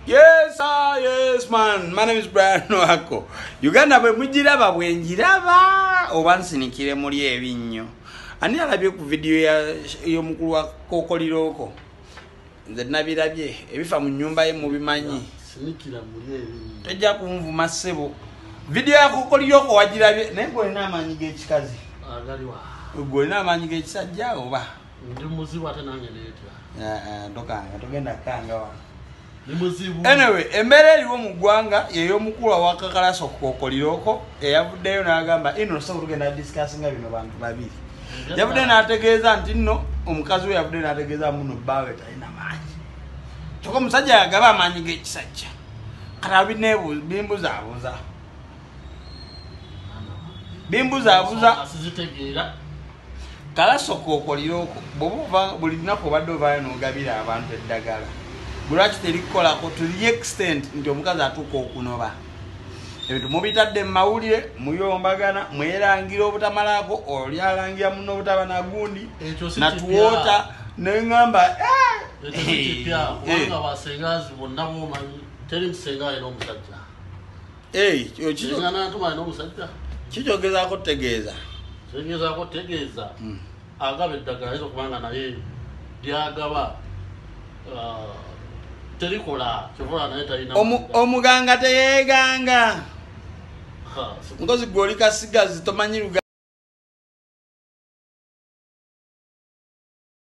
Yes, ah, yes man. My name is Brian Wako. Uganda bwe mugiraba bwe njiraba oba nsinikire muli ebinnyo. Ani alabye ku video y'omukulu wa Kokoliroko? Nze nabirabye ebifa mu nnyumba ye mubimanyi. Sinikira muli ebinnyo. Tojja kunvuma ssebo. Video ya Kokoliroko wagirabye naye gwe olina amaanyi g'ekikazi. Agaliwa. Gwe olina amaanyi g'ekisajja oba? Ndi muzibu ate nange neetya. Tokanga, togenda kanga wano. Anyway, embeera eriwo mu ggwanga y'ey'omukulu wa Kakalaso Kokoliroko eyavuddeyo n'agamba ino nsobola tugenda discussinga bino bantu babiri. Yavuddeyo n'ategeeza nti nno omukazi we yavuddeyo n'ategeeza muno bbaawe talina maanyi. Kyokka omusajja yagaba amaanyi g'ekisajja. Kati bimbuzaabuza. Bimbuzaabuza. Kalaso Kokoliroko bw'oba buli lunaku obadde ovaayo n'ogabira abantu eddagala. Lwaki terikukolako to the extent nti omukazi atuuka okunoba. Ebintu mubitadde mu mawulire, muyombagana, mwerangira obutamalaako, oli alangira muno obutaba na gundi, natuwota, ne ŋŋamba ekyo si kipya kubanga basengazi bonna b'omanyi teri musenga alina omusajja. Senga Nantuma alina omusajja. Kikyogezaako tutegeeza. Kyogezaako tutegeeza. Agaba eddagala ayinza okuba nga naye lyagaba terikola kyovola naye talina. Omuganga teyeeganga. Nkozi gwe oli kasigazi tomanyi luganda.